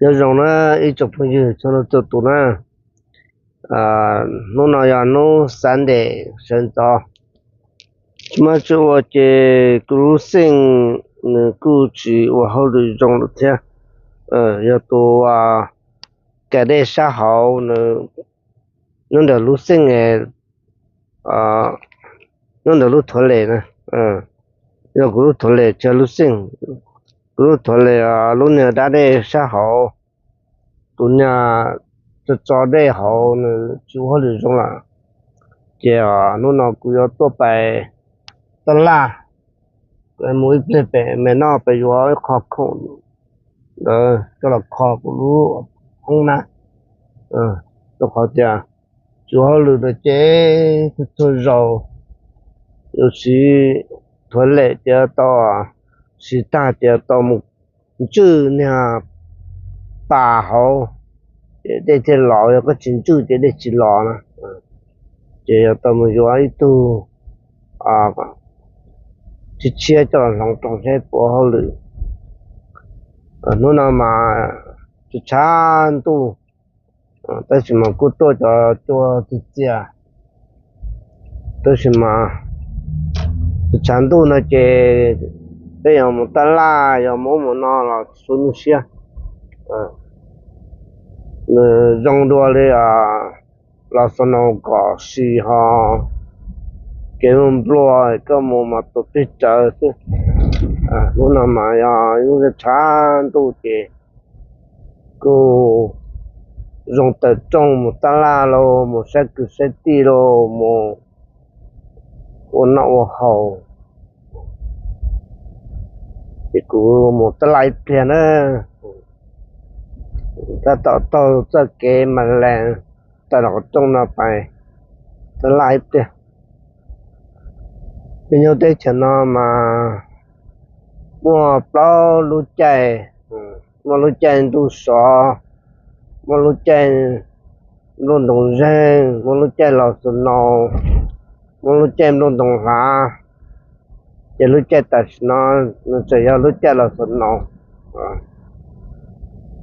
Nyob zoo na ib tsoom phooj ywg txhua leej txhua tus na. Hnub no yog hnub Sunday sawv ntxov, tsis muaj tswv ua ces kuv lub xeej nws kuj tsis ua hauj lwm zoo lawm thiab. Yog tus kav dej sab hauv nyob ntawm lub xeej, nyob ntawm lub thuav les na, yog kuv lub thuav les tsis yog lub xeej. Kuv lub thuav les, lub niag dab dej sab hauv, tus niag tso tso dej hauv nws tsis ua hauj lwm zoo lawm. Ces hnub no kuv yuav tuaj pais taj laj, mus ib pliag pem me noj pais yuav ib qho khoom ntawd coj los kho kuv lub hoob na. Rau qhov tias tsis ua hauj lwm no ces txhua txhua zaus yuav siv thuav les ces tau, siv tag ces tau mus ntswj niag pas hauv, ces dej thiaj los, yog koj tsis ntswj ces dej tsis los na. Ces yuav tau mus yuav ib tug tshiab tshiab coj los hloov rooj seb puas ua hauj lwm. Hnub no mas tshav tshav ntuj, tab sis mas kuj tuaj cov cua txias txias, tab sis mas tshav tshav ntuj no ces peb yog mus taj laj yog mus ub mus no los tsis tshua nyuaj siab. Nws zoo dua li los snow kom sis ho kev nplua koj mus mas tus plig rawv xwb. Hnub no mas yog ib hnub tshav ntuj ces kuj zoo tawm rooj mus taj laj los mus saib kwv saib tij los mus ua noj ua haus. Ces kuv mus taj laj ib pliag na, tab tom taug txoj kev mas lees tawm los qhov rooj no pais taj laj ib pliag. Peb nyob teb chaws no mas muaj plaub lub caij, muaj lub caij ntuj sov, muaj lub caij nplooj ntoos zeeg, muaj lub caij los snow, muaj lub caij nplooj ntoos hlav. Ces lub caij tam sim no nws tseem yog lub caij los snow.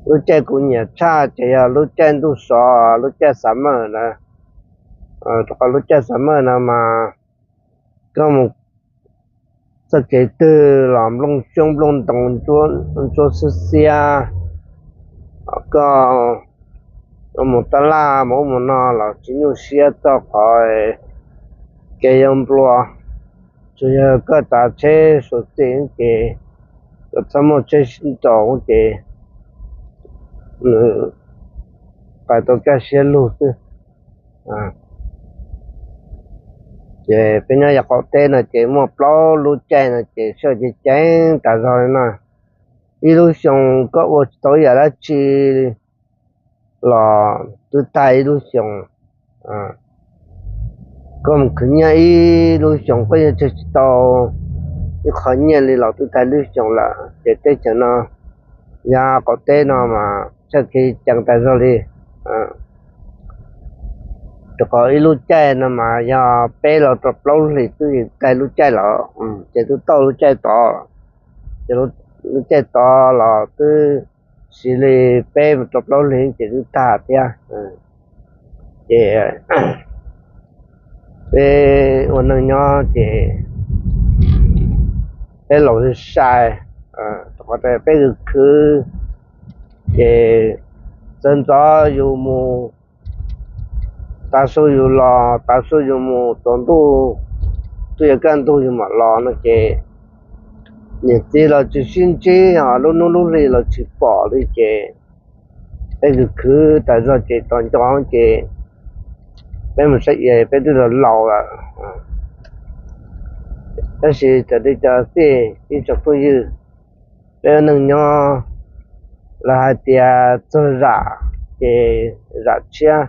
Lub caij kuv nyiam tshaj ces yog lub caij ntuj sov, lub caij summer na. Rau qhov lub caij summer no mas koj mus txoj kev twg los nplooj xyoob nplooj ntoos ntsuab xiab xiab, koj mus taj laj mus ub mus no los tsis nyuaj siab txog qhov kev yuav nplua. Tsuas yog koj tsav tsheb suav txij ces koj txhob muaj tsheb sib nraus ces nws pais tau kaj siab lug xwb. Ces peb nyob yav qaum teb no ces muaj plaub lub caij no ces sij hawm ceev ceev tas zog li no. Ib lub xyoo koj ua tsis tau ib yam dab tsi los twb tag ib lub xyoo. Koj mus khwv nyiaj ib lub xyoo koj yeej tseg tsis tau ib qho nyiaj li los twb tag ib lub xyoo lawm. Ces teb chaws no, yav qaum teb no mas sij hawm ceev tas zog li. Rau qhov ib lub caij no mas yog peb los rau plaub hlis twb tag lub caij lawm, ces twb tau lub caij tod. Ces lub caij tod los twb siv li peb mus rau plaub hlis ces twb tag thiab. Ces peb ua neej nyob ces peb laus sai, rau qhov peb khwv khwv ces txawv ntxov yus mus, tav su yus los, tav su yus mus, tsaus ntuj twb yuav kaj ntug yus mam los no ces niam txiv los tsis sib ntsib, ho lub hnub lub hli los tsis pom li ces peb khwv khwv tas zog ces tos nco ces peb mus saib iav peb twb los laus lawm. Tab sis cov tij cov txiv ib tsoom phooj ywg, peb ua neej nyob, lawv hais tias txog zam ces zam tshiab,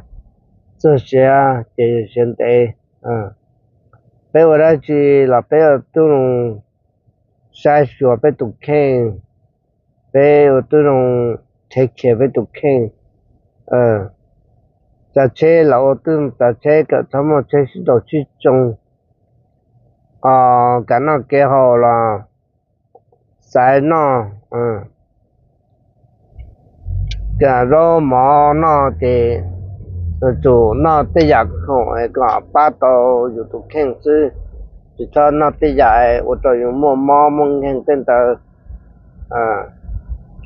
txog siav ces siav ntev. Peb ua dab tsi los peb ua tib zoo saib xyuas peb tus kheej, peb ua tib zoo thev khiav peb tus kheej. Tsav tsheb los ua tib zoo tsav tsheb kom txhob muaj tsheb sib nraus sib tsoo. Ho kev noj kev haus los xaiv noj, Zaub mov noj ces yuav tsum noj tej yam khoom kom pab tau yus tus kheej xwb, tsis txhob noj tej yam ua rau yus muaj mob muaj nkeeg tej ntawd.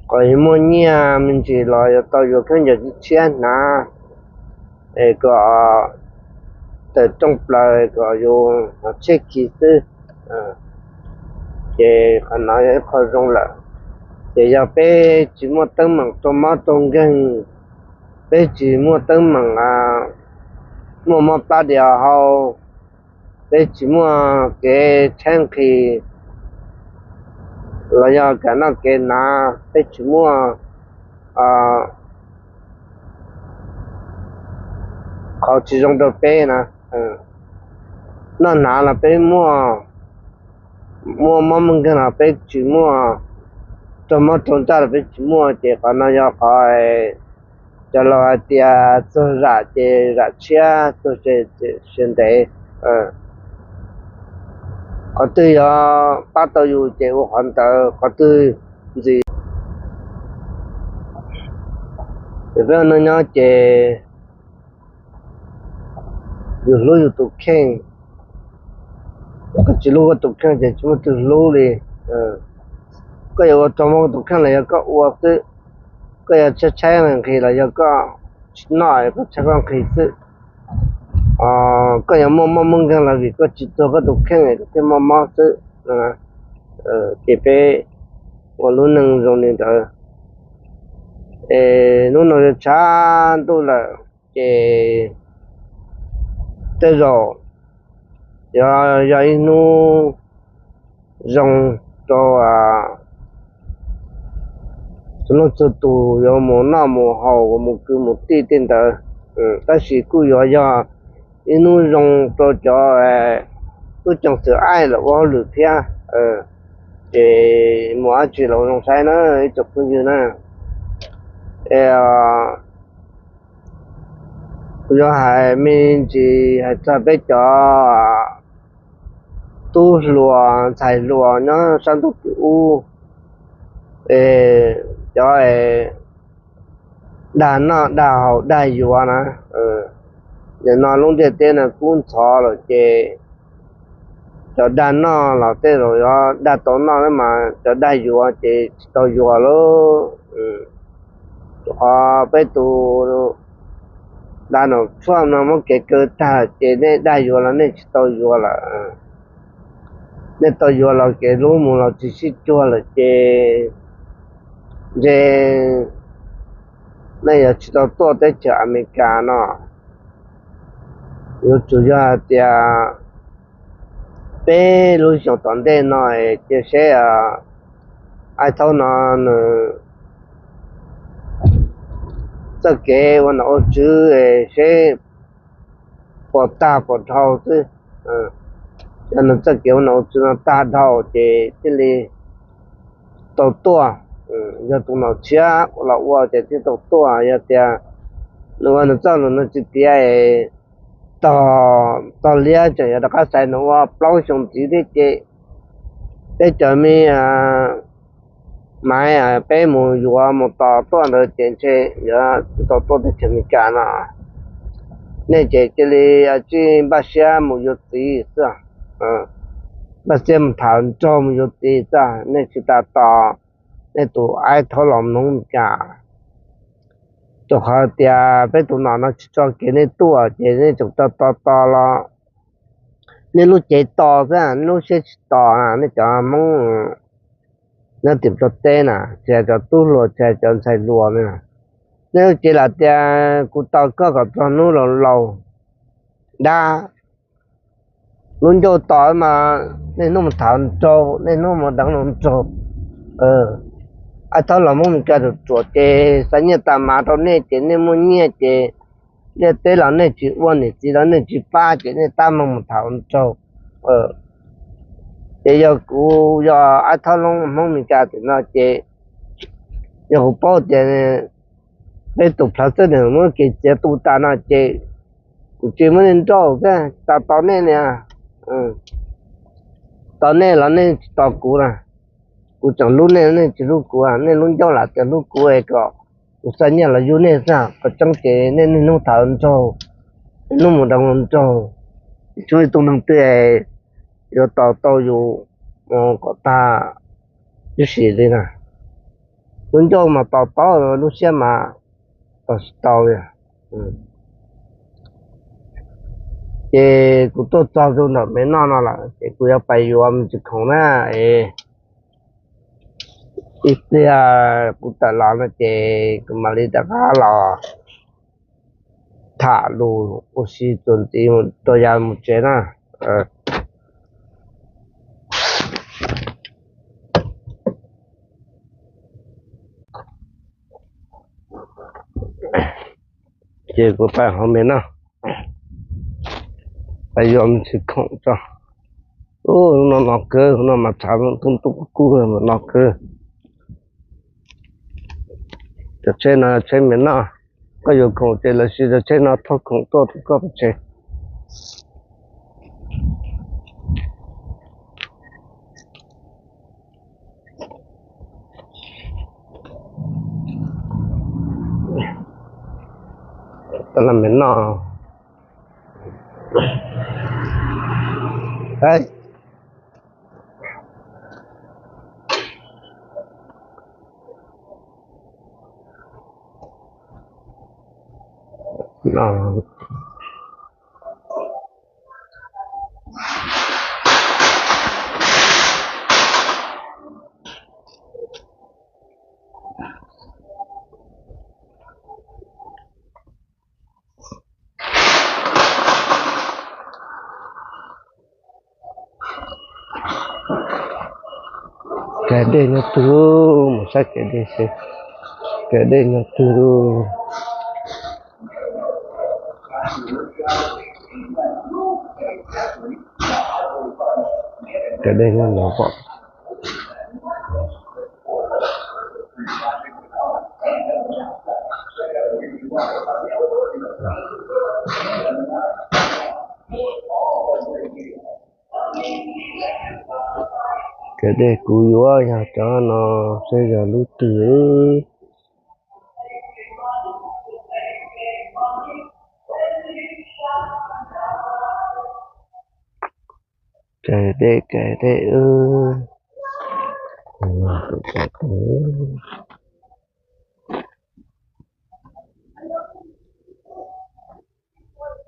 Qhov yus muaj nyiaj me ntsis los yuav tau yus khaub ncaws tshiab hnav es kom tawm rooj plaws kom yus tshiab khi xwb. Ces qhov no yog ib qho zoo lawm. Ces yog peb tsis muaj teeb meem raug mob raug nkeeg, peb tsis muaj teeb meem muaj mob plab diav hau, peb tsis muaj kev tshaib nqhis los yog kev noj kev hnav, peb tsis muaj qhov tsis zoo rau peb na. Noj hnav los peb muaj, muaj mob muaj nkeeg los peb tsis muaj, raug mob raug ntsaj los peb tsis muaj, ces qhov no yog qhov cov laus hais tias txuag zam ces zam tshiab, txuag sia ntev. Qhov twg yog pab tau yus ces ua qhov ntawd, qhov twg ntxim. Ces peb ua neej nyob ces yus hlub yus tus kheej, koj tsis hlub koj tus kheej ces tsis muaj twg hlub li. Koj yuav ua raug mob koj tus kheej los yog koj ua xwb, koj yuav tshaib tshaib nqhis los yog koj tsis noj koj tshaib koj nqhis xwb. Koj yuav muaj mob muaj nkeeg los vim koj tsis txuag koj tus kheej koj thiaj muaj mob xwb. Ces peb ua lub neej zoo li ntawd. Es hnub no tshav ntuj lawm ces tej zaum yog, yog ib hnub zoo rau txhua leej txhua tus yuav mus noj mus haus mus kwv mus tij tej ntawd, tab sis kuj yuav yog ib hnub zoo rau cov tub ceev xwm aib los ua hauj lwm thiab. Ces mus dab tsi los zoo saib na ib tsoom phooj ywg na. Es kuv yuav hais me ntsis hais txog peb cov tub hluas ntxhais hluas nyob sab ntuj tim ub, es cov dag noj dag haus dag yuav na. Nim no lub ntiaj teb no kub ntxhov lawm ces cov dag noj los tej zaum yuav dag tau noj mas cov dag yuav ces tsis tau yuav lawm. Rau qhov peb tus dag noj tshuaj no muab kev kaw tag ces nej dag yuav los nej tsis tau yuav lawm. Nej tau yuav los kev hlub mus los tsis sib cuag lawm ces ntshe nej yuav tsis tau tuaj teb chaws Amelikas no. Yuav tsum yog hais tias peb lub xyoo tom ntej no cia seb aib thaub no nws txoj kev ua nom ua tswv seb puas tag puas dhau xwb. Yog nws txoj kev ua nom ua tswv no tag dhau ces thiaj li tau tuaj. Yog tus nom tshiab los ua ces thiaj tau tuaj. Yog tias nws ua nws txoj lus no tsis tiav, tog, tog liab tseem yuav rov qab xaiv nws ua plaub xyoo ntxiv thiab ces peb cov me maiv peb mus yuav mus tos tuaj ntawd ces ntshe yuav tsis tau tuaj teb chaws Amelikas no. Nej ces cia li tsij npaj siab mus yuav txiv xwb, npaj siab mus tham nraug mus yuav txiv xwb, nej tsis tas tos nej tus aib thaub los Hmoob Meskas. Rau qhov tias peb tus nom no tsis tso kev nej tuaj ces nej tseem tos tos tos los nej lub cev tos xwb, nej lub siab tsis tos. Nej cov Hmoob nyob tim Nplog teb na, tsis hais cov tub hluas tsis hais cov ntxhais hluas na, nej lub cev lam tias kuv tos koj kom txog hnub laus laus dab. Lub ncauj tos mas niaj hnub mus tham nraug, niaj hnub mus deev hluas nraug. Aib thaub los Hmoob Meskas ruam ruam ces xa nyiaj tas mav rau nej ces nej muaj nyiaj ces liaj teb los nej tsis ua, niam txiv los nej tsis pab ces nej tab meeg mus tham hluas nraug. Ces yog kuv yog aib thaub Hmoob Meskas tim no ces yog kuv paub tias peb tus plhaw xwb nws muab kev txiav tu tas no ces kuv tsis muab nej nrauj xwb, tsis tas tos nej li. Tos nej los nej tsis tos kuv na, kuv tseem hlub nej nej tsis hlub kuv, nej lub ncauj lam tias hlub kuv es kom kuv xa nyiaj los yug nej xwb, qhov tseeb ces nej niaj hnub tham nraug, niaj hnub mus nroo nraug, tsis muaj ib tug neeg twg yuav tos tau yus kom tag ib sim li na. Lub ncauj mas tos tau, lub siab mas tos tsis tau li. Ces kuv tuaj txog rau ntawm me noj no lawm ces kuv yuav pais yuav me ntsis khoom na. Ib pliag kuv tawm los no ces kuv mam li rov qab los tham lus ua si txuas ntxiv rau yav mus tsev na. Ces kuv pais hauv me noj, pais yuav me ntsis khoom tso. Hnub no no kawg, hnub no mas tshav ntuj ntuj kub kub no kawg. Cov tsheb no tsheb me noj, koj yuav khoom ces lawv siv cov tsheb no thauj khoom tuaj rau koj pem tsev. Tab laj me noj. Kev dej nyob twg, mus saib kev dej seb, kev dej nyob twg. Kev dej nyob no pom. Kev dej kuv yuav yog cov no, seb yog lub twg. Kev dej, kev dej.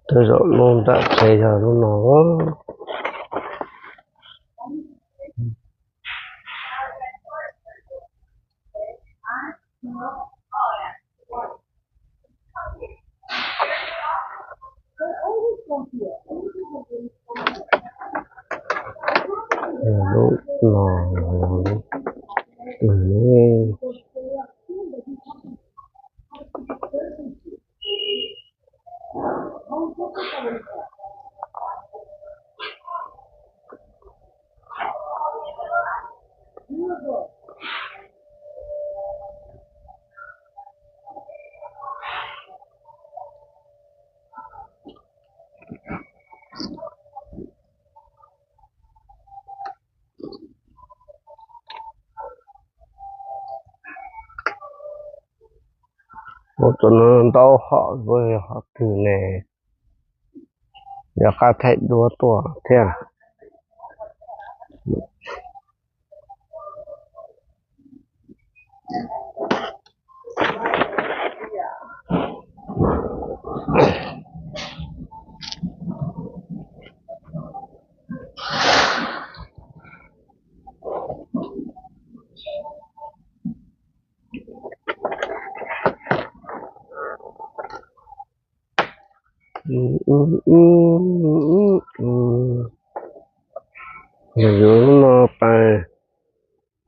Tej zaum lub nram tsev yog lub no. Lub no, lub no. Ua tus no ntau hom, hom twg ne? Yog qab thaij duab tuaj thiab. Yog yuav lub no pais,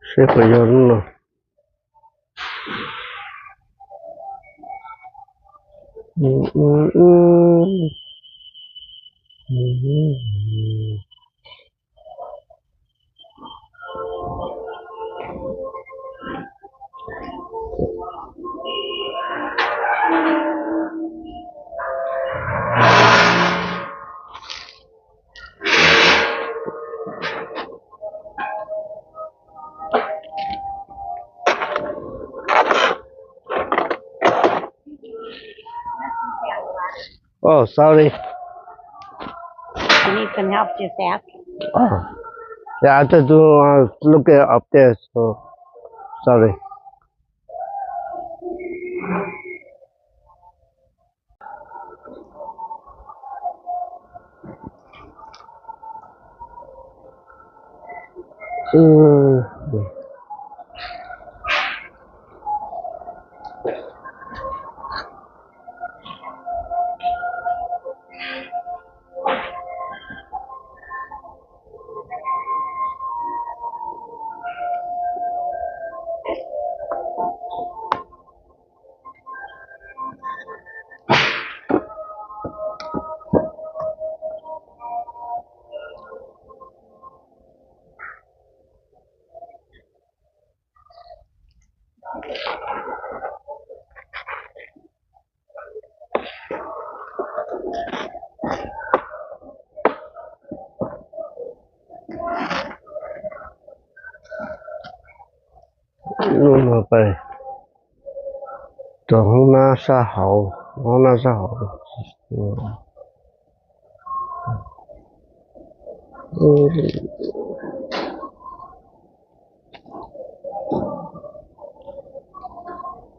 seb puas yog lub no. Oh, sorry. You need some help, just ask. Oh. Yeah, I just do uh, look it up there, so sorry. Lub no pais rau hoob nab sab hauv, hoob nab sab hauv.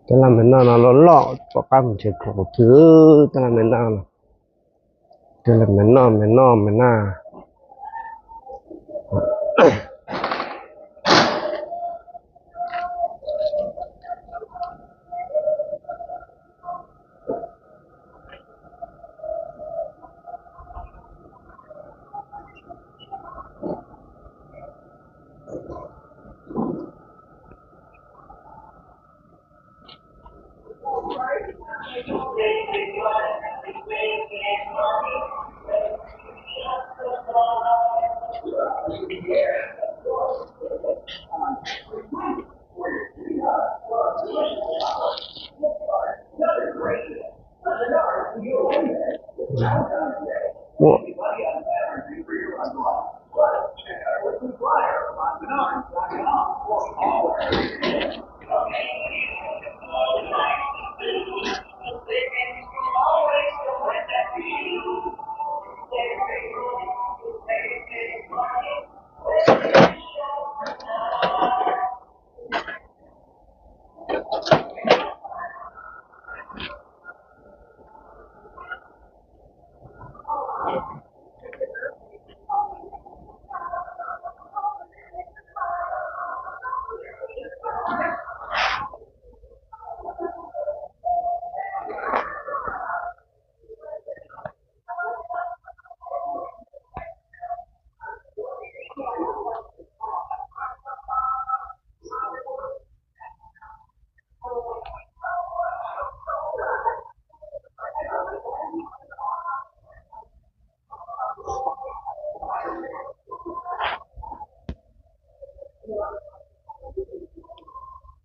Tab laj me noj no loj loj, tom qab mus nrhiav kuv qhov twg, tab laj me noj no. Tab laj me noj, me noj, me noj.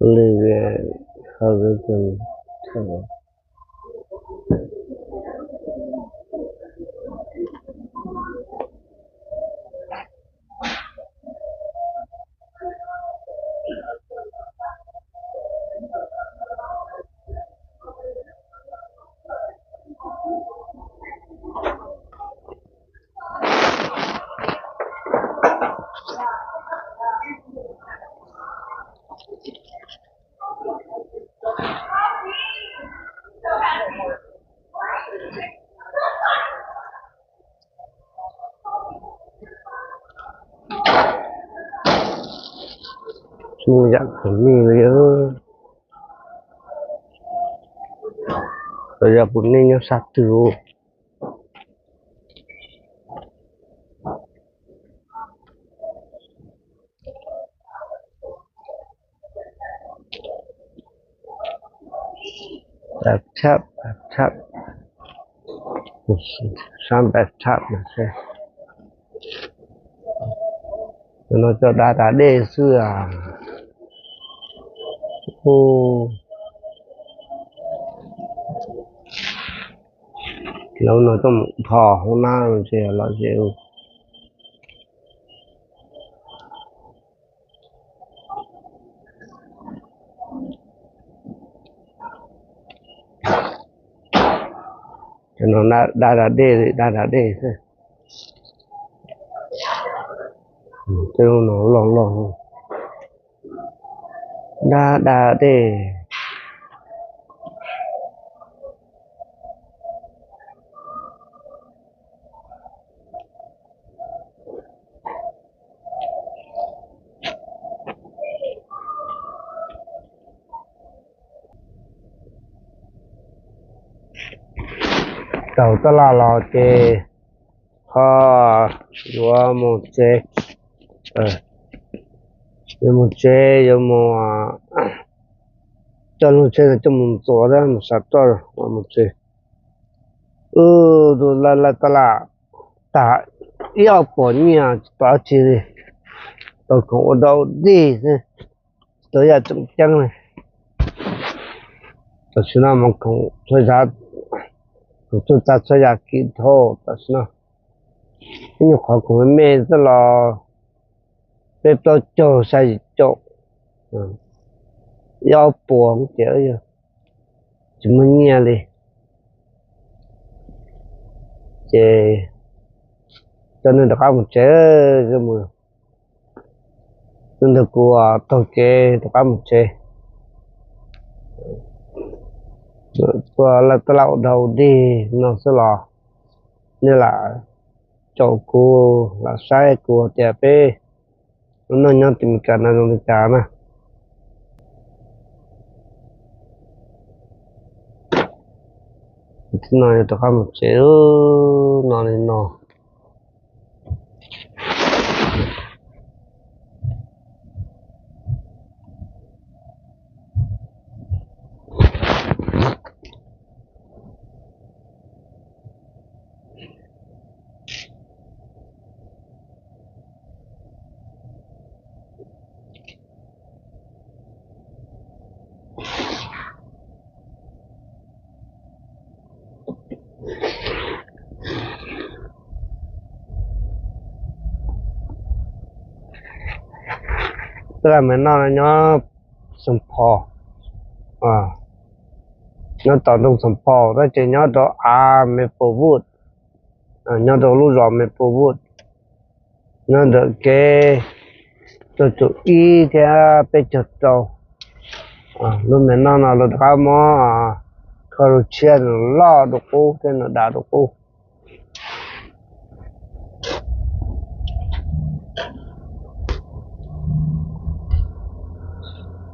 Li, hurricane. Tsis muaj yam khwv nij li. Los yog puav leej nyob sab twg? Bathtub, bathtub. Some bathtub no seb. No coj da da dej xwb as. Lawv no coj mus tho hoob nab no ces los ces Cov no dab da dej li, dab da dej xwb. Tej no loj loj, dab da dej. Taug tab laj los ces ho yuav mus tsev, yuav mus tsev, yuav mus coj lub tsheb no coj mus ntxuav thiab mus sav toj mus tsev. Wb tus laij tab laj tag ib ob puas nyiaj tsis tau dab tsi li, tau khoom ua dog ua dig xwb, tsis tau yam tseem ceeb li. Tam sim no mas khoom txhua yam, khoom txhua tsav txhua yam kiv dhau tam sim no. Ib nyuag qhov khoom me me xwb los peb plaub caug xya yim caum, ib ob puas ces tsis muaj nyiaj li. Ces coj nej rov qab mus tsev, mus nrog kuv taug kev rov qab mus tsev. Tuaj laj tab laj ua dog ua dig no xwb los nej lam caum kuv, lam saib kuv tias peb lub neej nyob tim Meskas no zoo li cas na. Thaum no yog rov qab mus tsev no li no. Tab sis mas no nyob Xeem Phos, nyob tom ntoo Xeem Phos tab sis nyob rau av Maplewood, nyob rau lub zos Maplewood, nyob ntawm kev rau caum ib thiab peb caug rau. Lub me no no lawv rov qab muab kho lub tshiab nws loj dua qub thiab nws dav dua qub.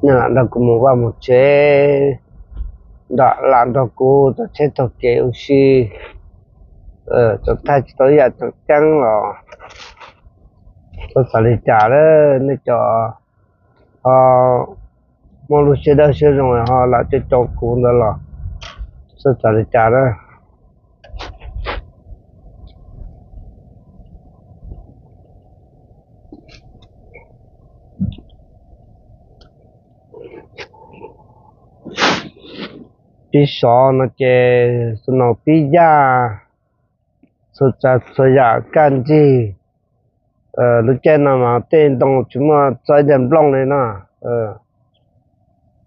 Nej lam nrog kuv mus vaj mus tsev, lam nrog kuv taug tsheb taug kev ua si, thaij tsis tau ib yam tseem ceeb los txhob xav li cas lawm. Nej cov ho muaj lub siab dawb siab zoo ho lam caum caum kuv ntawd los txhob xav li cas lawm. Pib sov no ces snow pib yaj, txhua tsav txhua yam kaj ntsig. Lub caij no mas tej ntoo tsis muaj txog ib daim nplooj li no,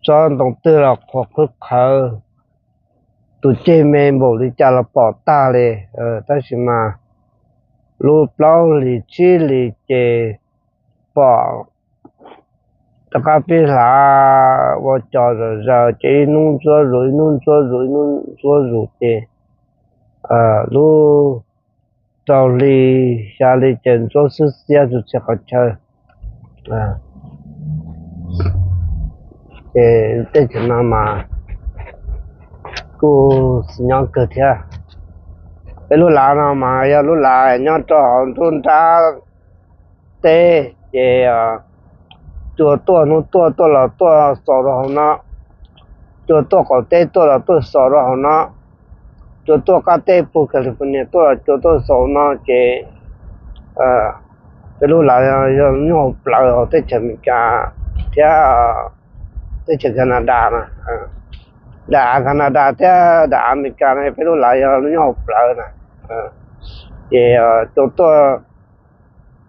tsob ntoo twg los qhuav qhwv qhawv, tus ceg me npaum li cas los pom tag li. Tab sis mas lub plaub hlis tsib hlis ces pom rov qab pib hlav ua cos zom zaws ces ib hnub ntsuab zus ib hnub ntsuab zus ib hnub ntsuab zus ces lub rau hli xya hli ces ntsuab xwb xiab txhua txhia qhov chaw. Ces teb chaws no mas kuj xis nyob kawg thiab. Peb lub lav no mas yog lub lav nyob rau hauv nruab nrab teb ces cua tuaj hnub tuaj tuaj los tuaj xaus rau hauv no, cua tuaj qaum teb tuaj los tuaj xaus rau hauv no, cua tuaj qab teb puag California tuaj los cua tuaj xaus no ces peb lub lav yog nyuj hauv plawv hauv teb chaws Amelikas thiab teb chaws Canada na. Daim av Canada thiab daim av Amelikas no peb lub lav yog nyuj hauv plawv na. Ces cua tuaj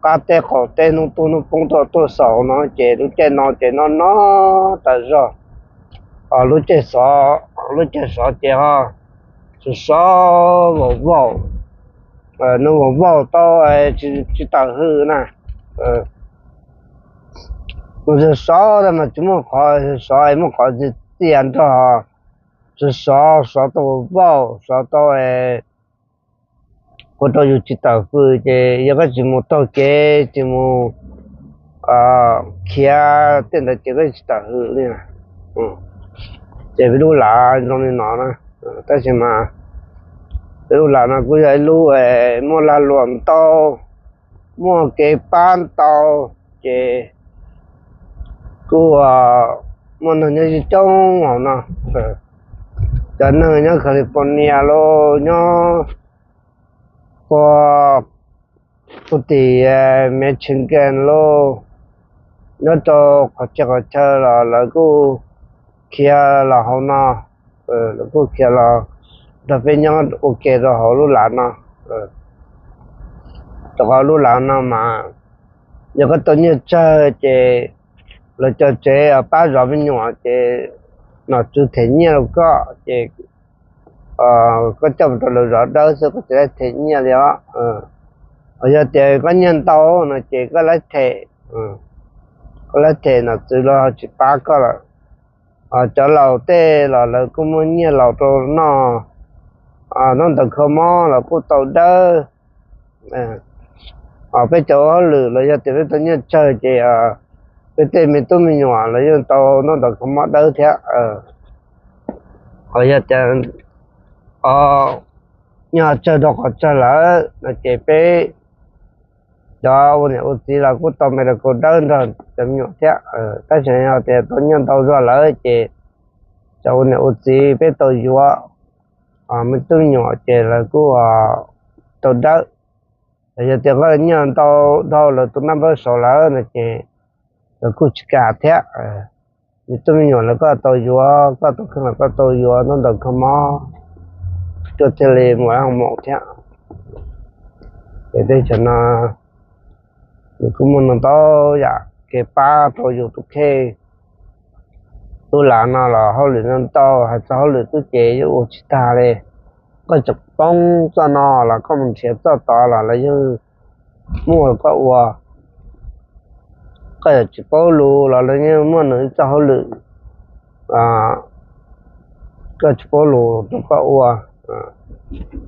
qab teb qaum teb hnub tuaj hnub poob tuaj tuaj xaus no ces lub caij no ces no no tas zog. Lub caij xov, lub caij xov ces ho sov sov vaum vaum, nws vaum vaum tau tsis tawm hws na. Nws sov sov tau mas tsis muaj qhov, sov sov muaj qhov txias nrog, sov sov sov tau vaum vaum, sov tau ua rau yus tsis tawm hws, ces yog koj tsis mus taug kev, tsis mus khiav tej ntawd ces koj tsis tawm hws li. Ces peb lub lav zoo li no na, tab sis mas peb lub lav no kuj yog ib lub muaj lag luam ntau, muaj kev pab ntau, ces kuj muaj neeg nyob coob coob hauv no. Cov neeg nyob California los nyob puag puag tim Michigan los, nyob rau qhov txhia qhov chaw los lawv kuj khiav los hauv no, lawv kuj khiav los nrog peb nyob ua ke rau hauv lub lav no. Rau qhov lub lav no mas yog koj tau nyiaj tsawg ces lawv cov tsev pab zov me nyuam ces nom tswv them nyiaj rau koj ces koj coj mus rau lawv zov dawb xwb, koj tsis tau them nyiaj li os. Yog tias koj nyiaj ntau no ces koj laib them, koj laib them nom tswv los tsis pab koj lawm. Cov laus tej los lawv kuj muaj nyiaj laus rau noj, noj ntawd kho mob los kuj tau dawb. Peb cov ua hauj lwm los yog tias peb tau nyiaj tsawg ces peb tej me tub me nyuam los yeej tau noj ntawd kho mob dawb thiab. Yog tias nyiaj tsawg rau qhov tsawg lawm no ces peb cov ua niam ua txiv los kuj tau me rau kho dawb nrog cov me nyuam thiab. Tab sis yog tias tau nyiaj ntau zog lawm ces cov ua niam ua txiv peb tau yuav me tub me nyuam ces lawv kuj tau dawb. Yog tias koj nyiaj ntau dhau lawv tus naj npawb saud lawm no ces lawv kuj tsis kam thiab. Me tub me nyuam los koj tau yuav, koj tus kheej los koj tau yuav noj ntawd kho mob, koj thiaj li mus ua hoo maum thiab. Ces teb chaws no nws kuj muaj ntau yam kev pab rau yus tus kheej. Lub lav no los hauj lwm ntau ntau, hais txog hauj lwm tub ces yeej ua tsis tag li. Koj tseem poob txoj no los koj mus nrhiav txoj tod los lawv yeej muaj rau koj ua. Koj yog tsis paub lus los lawv yeej muaj nws ib txoj hauj lwm. Koj tsis paub lus rau koj ua,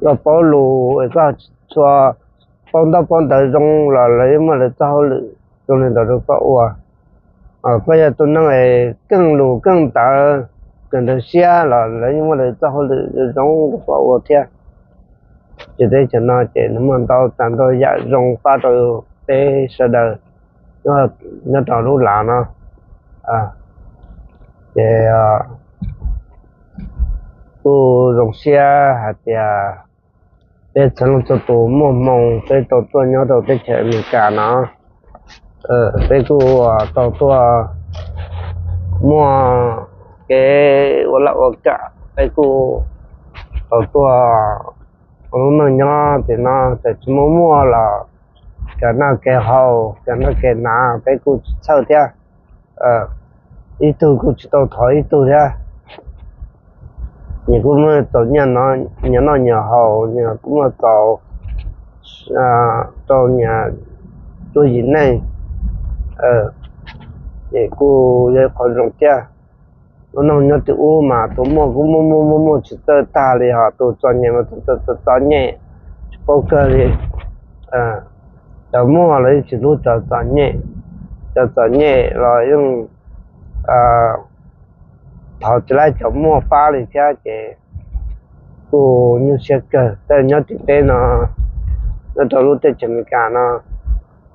koj paub lus es koj tsis tshua paub ntaub paub ntawv zoo los lawv yeej muaj lawv txoj hauj lwm zoo li ntawd rau koj ua. Koj yog tus neeg keej lus keej ntawv, kawm ntawv siab los lawv yeej muaj lawv txoj hauj lwm zoo rau koj ua thiab. Ces teb chaws no ces nws muaj ntau tsav ntau yam zoo pab rau peb sawv daws nyob rau lub lav no. Ces kuj zoo siab hais tias peb txhua leej txhua tus muaj hmoo peb tau tuaj nyob rau teb chaws Amelikas no, peb kuj tau tuaj muaj kev ua laj ua kam, peb kuj tau tuaj ua lub neej nyob tim no, txawm tsis muaj muaj los kev noj kev haus kev noj kev hnav peb kuj tsis txhawj thiab. Ib tug kuj tsis tau thov ib tug thiab. Nyias kuj muaj txaus nyias noj nyias haus, nyias kuj muaj txaus rau nyias cuab yim neej. Ces kuj yog ib qho zoo thiab. Lub neej nyob tim ub mas tus muaj kuj muaj muaj muaj muaj tsis txawj tag li, ho tus txom nyem mas tus txom nyem tsis paub kawg li. Cov muaj los yeej tsis hlub cov txom nyem, cov txom nyem los yeej thov tsis laib cov muaj pab li thiab. Ces kuj nyuaj siab kawg, tej nyob tim teb no, nyob rau lub teb chaws Amelikas no,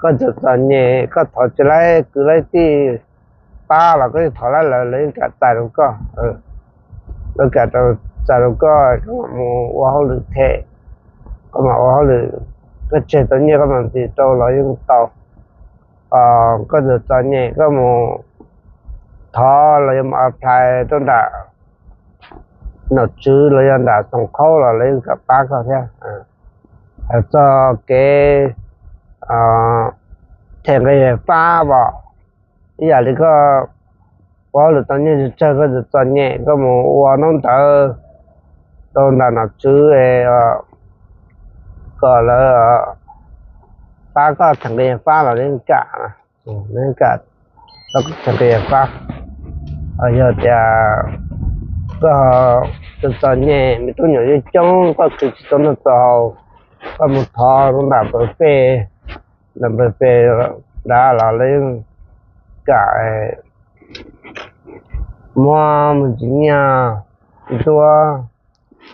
koj txawm txom nyem koj thov tsis laib kwv laib tij pab los koj yeej thov laib lawv, lawv yeej kam txais rau koj. Lawv kam txais rau koj, koj mam mus ua hauj lwm them, koj mam ua hauj lwm, koj tseg tau nyiaj koj mam ntxiv rau los yeej tau. Koj txawm txom nyem koj mus thov los yog mus apply rau nram nom tswv los yog nram xoom khaub los lawv yeej kam pab koj thiab. Hais txog kev them nqi fab os, ib yam li koj ua hauj lwm tau nyiaj tsawg koj txawm txom nyem koj mus ua ntaub ntawv, rau nram nom tswv kom lawv pab koj txheem nqi fab los neb kam, neb kam tau txheem nqi fab. Yog tias koj txom txom nyem, me tub nyuam coob coob, koj khwv tsis tau noj tau haus, koj mus thov nram npawg Pej, nram npawg Pej nrad los lawv yeej kam muab me ntsis nyiaj ntuab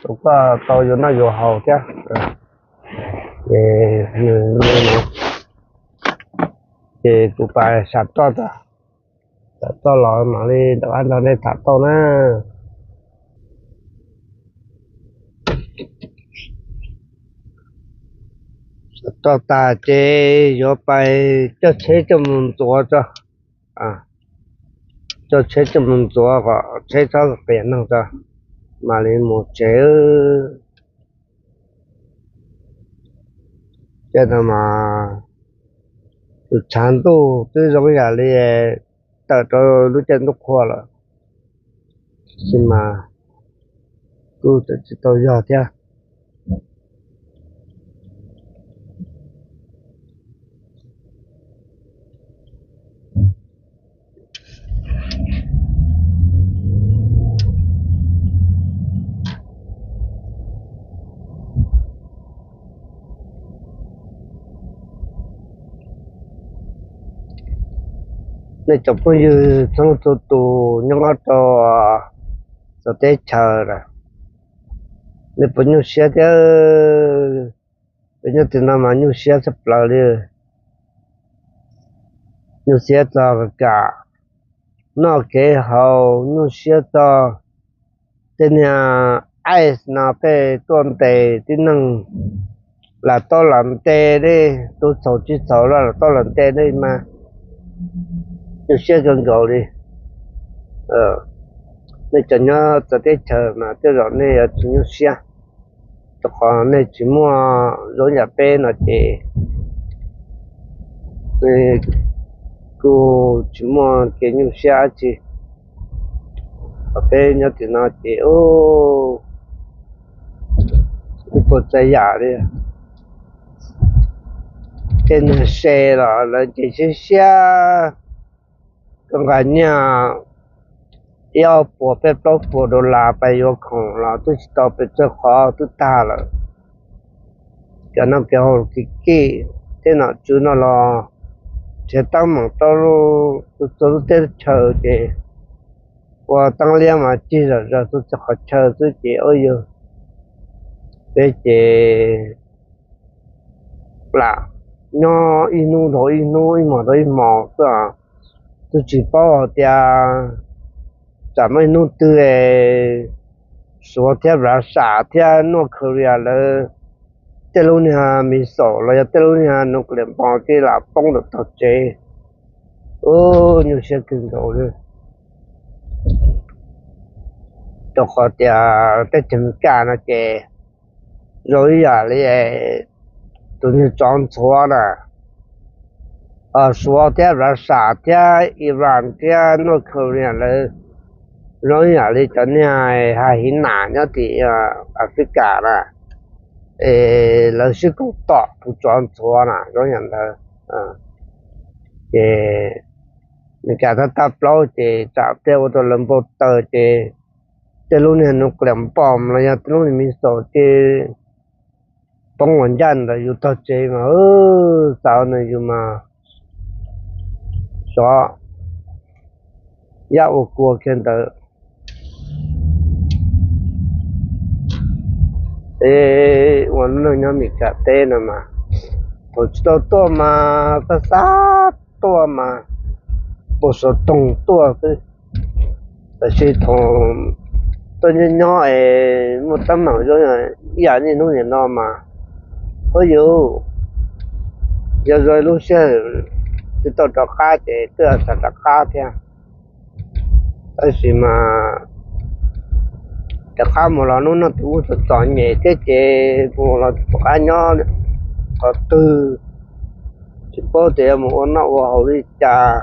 rau koj tau yuav noj yuav haus thiab. Ces nws, ces kuv pais sam toj tag, sam toj los mam li rov qab nrog nej tham tau na. Sam toj tag ces yuav pais coj tsheb coj mus ntxuav tso, coj tsheb coj mus ntxuav kom tsheb txhob qias neeg tso, mam li mus tsev. Ces no mas tus tshav ntuj twb zoo yam li tawm rau lub caij ntuj qhua lawm, tab sis mas kuj tseem tsis tau yog thiab. Nej cov phooj ywg txhua leej txhua tus nyob rau txawv teb chaws, nej puas nyuaj siab thiab? Peb nyob tim no mas nyuaj siab tshaj plaws li. Nyuaj siab txog kam noj kev haus, nyuaj siab txog tej niag ice no pheej tuaj ntes tib neeg, lam tau lam ntes li, tus txhaum tsis txhaum los lam tau lam ntes li mas nyuaj siab kawg nkaus li. Nej cov nyob txawv teb chaws mas tej zaum nej yuav tsis nyuaj siab, rau qhov nej tsis muaj zoo yam peb no ces kuj tsis muaj kev nyuaj siab dab tsi. Peb nyob tim no ces ib puas tsav yam li, tej niag se los lawv ces siab siab, koj nqa nyiaj ib ob puas peb plaub puas dollar pais yuav khoom los twb tsis tau pes tsawg qhov twb tag lawm. Kev noj kev haus kim kim, tej nom tswv no los nrhiav teeb meem rau txhua lub teb chaws ces ua teeb liab mas cig zom zaws txhua qhov chaw xwb ces ua yus, peb ces lam nyob ib hnub dhau ib hnub, ib hmos dhau ib hmos xwb. Twb tsis paub hais tias tsam muaj ib hnub twg Suav thiab Russia thiab North Korea lawv tej lub niag missile los yog tej lub niag nuclear bomb ces lam poob rau tog tsev. Ub, nyuaj siab kawg nkaus li. Rau qhov tias teb chaws Amelikas no ces zoo ib yam li tus niag tsov ntxhuav na, Suav thiab Russia thiab Iran thiab North Korea lawv zoo ib yam li cov niag hyena nyob tim Africa na, es lawv sib koom tom tus tsov ntxhuav na zoo yam ntawd. Ces Amelikas tab tag plaub ces tsam thiaj ua rau lawv npau taws ces tej lub niag nuclear bomb los yog tej lub niag missile ces poob ua ncaj ntawm yus tog tsev mas xav nws yus mas xyov yaj ua kua kiag ntawd. Es ua neej nyob Amelikas teb no mas thaum tsis tau tuaj mas xab xab tuaj mas puas xov tooj tuaj xwb, tab sis thaum tuaj nyob nyob es muaj teeb meem zoo ib yam niaj hnub nim no mas, ua yus yog zoo lub sij hawm twb tau rov qab ces twb xav rov qab thiab. Tab sis mas rov qab mus los hnub no tus ub txom txom nyem thiab ces mus los rov qab nyob qhov twg tsis paub tias yuav mus ua noj ua haus li cas.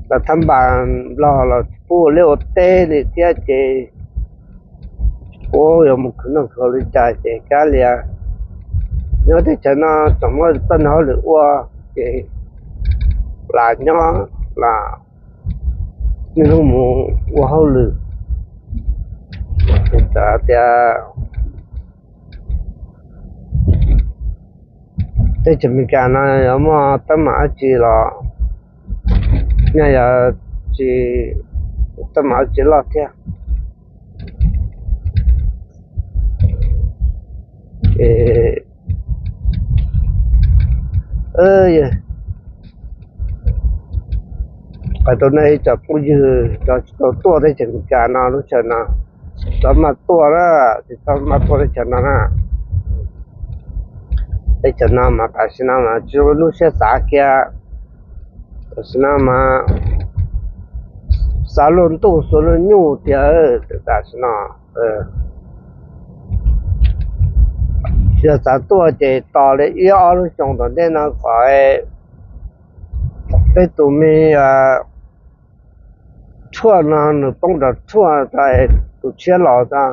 Los thab npas Nplog los pub ua liaj ua teb li thiab ces ua yuav mus khwv noj khwv haus li cas ces kav liam. Nyob teb chaws no tseem muaj txoj hauj lwm ua ces lam nyob, lam niaj hnub mus ua hauj lwm. Txawm tias teb chaws Amelikas no yuav muaj teeb meem dab tsi los nyaj yuav tsis teeb meem dab tsi loj thiab. Qhia rau nej ib tsoom phooj ywg cov tsis tau tuaj teb chaws Amelikas no lub sij hawm no, tsis txhob maj tuaj na, tsis txhob maj tuaj teb chaws no na. Teb chaws no mas tam sim no mas tsis zoo lub siab xav kiag. Tam sim no mas xav luag ntuj xav luag nyuj tiag tam sim no. Yog xav tuaj ces tos li ib ob lub xyoo tom ntej no kom peb tus me tshuaj no nws poob rau tshuaj tag, tus tshiab los tag,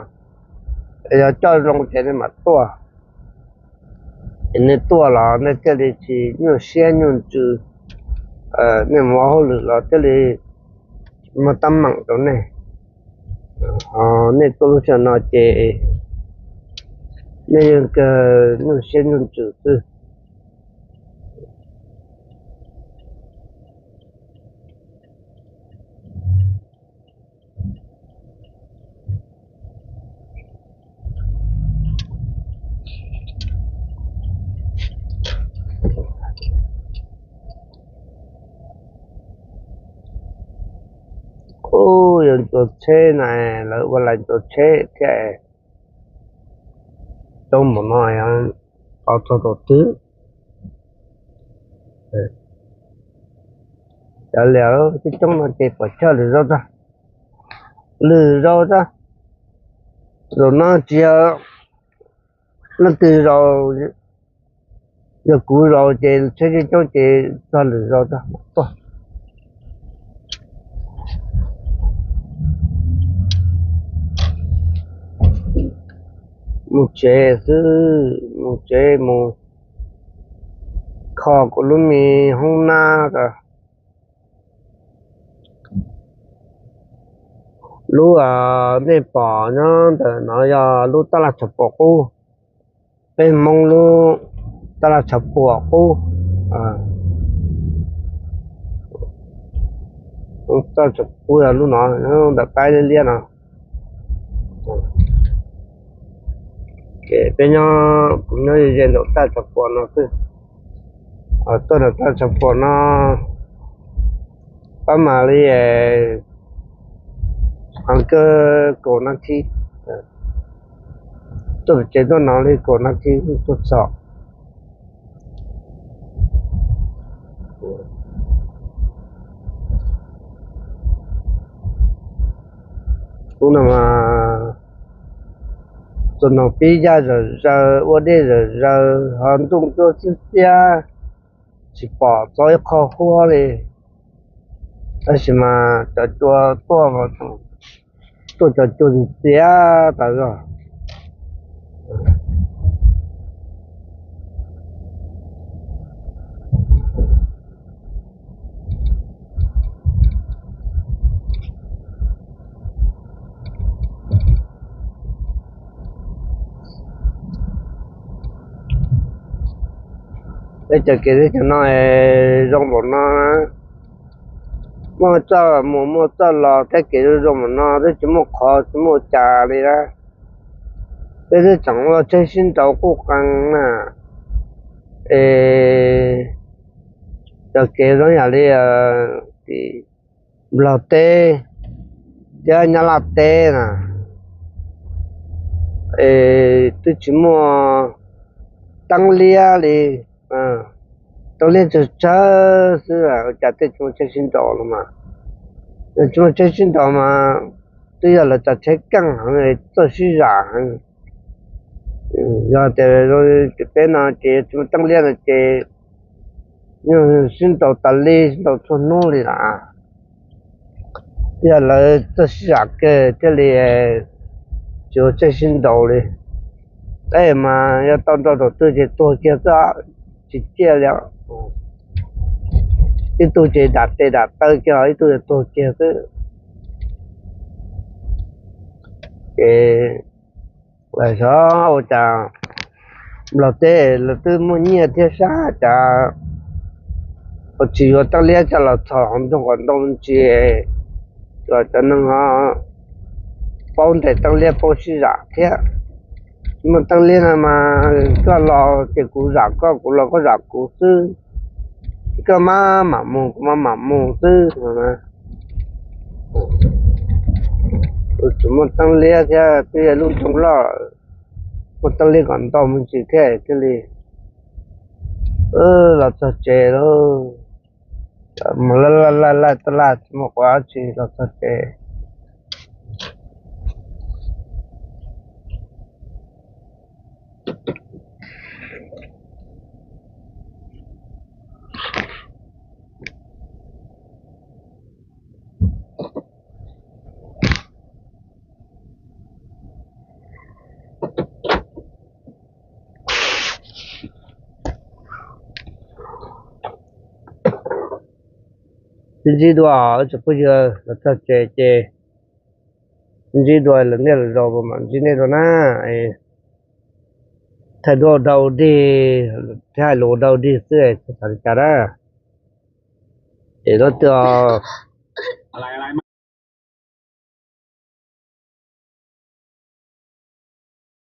yog coj zoo ces nej mam tuaj. Es nej tuaj los nej thiaj li tsis nyuaj siab nyuaj ntsws, nej mus ua hauj lwm los thiaj li muaj teeb meem rau nej. Nej tuaj lub sij hawm no ces nej yeej kawg nyuaj siab nyuaj ntsws xwb. Ub, yuav ncua tsheb na, lawv ua lais ncua tsheb thiab. Coob npaum no, qhov txog thaum twg? Cov liam coob coob no ces pom chaw lwm zaus tag, lwm zaus tag. Zaum no tsis yog leej twg zaus, yog kuv zaus ces tsheb coob coob ces txog lwm zaus tag mam tuaj. Mus tsev xwb, mus tsev mus kho kuv lub me hoob nab. Lub nej pom nyob ntawm no yog lub tab laj tshav puam qub. Peb Hmoob lub tab laj tshav puam qub. Tab laj tshav puam qub yog lub no, ntawm qaib liab liab no. Ces peb nyob, kuv nyob ze ze ntawm tab laj tshav puam no xwb. Tuaj ntawm tab laj tshav puam no pab mam li, heev kawg kaum nab thib. Tuaj pem tsev tuaj no li kaum nab thib tuaj txog. Ub no mas txog no pib yaj zom zaws, ua dej zom zaws, ho ntuj ntsuab xiab xiab, tsis pom txog ib qho huab li. Tab sis mas cov cua tuaj, tuaj cov cua txias txias tas zog. Teb chaws kev teb chaws no zoo npaum no, muaj txoj mus muaj txoj los, teb kev zoo zoo npaum no twb tsis muaj qhov tsis muaj cas li na. Peb twb tseem ua tsheb sib nraus quj qees na, es cov kev zoo yam li tim Nplog teb thiab Nyab Laj teb na, es twb tsis muaj teeb liab li, teeb liab tsawg tsawg xwb, ua cas tej tsis muaj tsheb sib nraus los mas. Tsis muaj tsheb sib nraus mas twb yog lawv cov tsheb keej heev, txawj sib zam heev. Yog tias peb no ces tsis muaj teeb liab no ces yeej sib nraus tas li, sib nraus txhua hnub li lawm. Yog lawv txawj sib zam kawg thiaj li tsis ua txaij sib ntaus li. Tej mas yog tau nrog tus twg ces tuag kiag xwb, tsis ciaj li. Ib tug ces dam tes dam taw kiag, ib tug tuag kiag xwb. Ces lawv xyov ua cas Nplog teb lawv twb muaj nyiaj thiab sab cas, ua tsis yuav teeb liab coj los txhos hauv nroog kom ntau me ntsis, kom cov neeg ho paub ntes teeb liab paub sib zam thiab. Muaj teeb liab no mas koj los ces kuv zam koj, kuv los koj zam kuv xwb. Koj maj mam mus kuv maj mam mus xwb no. Tsis muaj teeb liab thiab twb yog lub nroog loj, muaj teeb liab kom ntau me ntsis thiab thiaj li los txog tsev lauj. Mus laij laij laij taj laj tsis muaj quav tsi los txog tsev. Twb ntsib dua tsoom phooj ywg los txog tsev ces ntsib dua lawm niaj lawm zaus mam ntsib nej dua na. Thaij duab ua dog ua dig thiab hais lus ua dog ua dig xwb, txhob xav li cas na. Es no twb